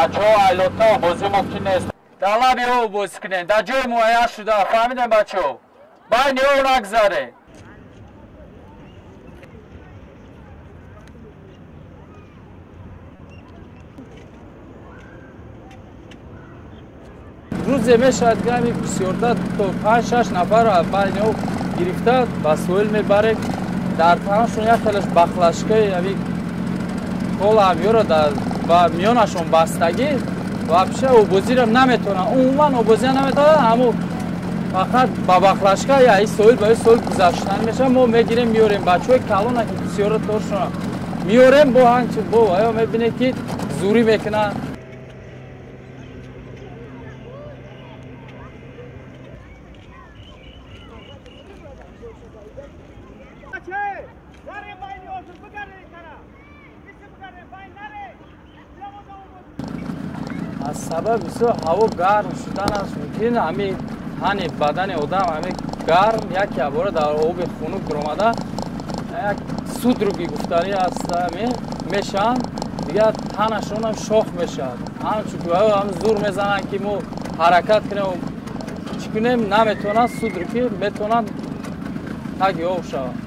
Бачаҳо, айлота обозӣ мумкин нест. Дар лаби об бозӣ кунем, дар ҷои муайян шуда, фаҳмидем бачаҳо? Байни об нагзаре. Рӯзе мешавад, ки ҳамин бисёрта то 5-6 нафарро байни об гирифта ба соҳил мебарем. Дар танашон як хелаш бахлашкаи ҳамин кола ҳамёро ба миёнашон бастагӣ, вообще обозиро наметавонанд, умуман обозиро наметавонанд. Ҳамун фақат ба бахлашка я ин соҳил ба ин соҳил гузаштан мешавад. Мо мегирем, меорем бачаҳои калона, ки бисёра торшона меорем, бо ҳанчи бо ё мебинед, ки зурӣ мекунанд. Аз сабаби бисёр ҳаво гарм шуданаш мумкин, ҳамин тани бадани одам ҳамин гарм як якбора дар оби хунук биромада, як судруги гуфтанӣ аст, ҳамин мешаванд, дигар танашонам шох мешавад. Ҳамчун ҳам зур мезананд, ки мо ҳаракат кунем, чӣ кунем, наметавонанд, судруги метавонанд таги об шаванд.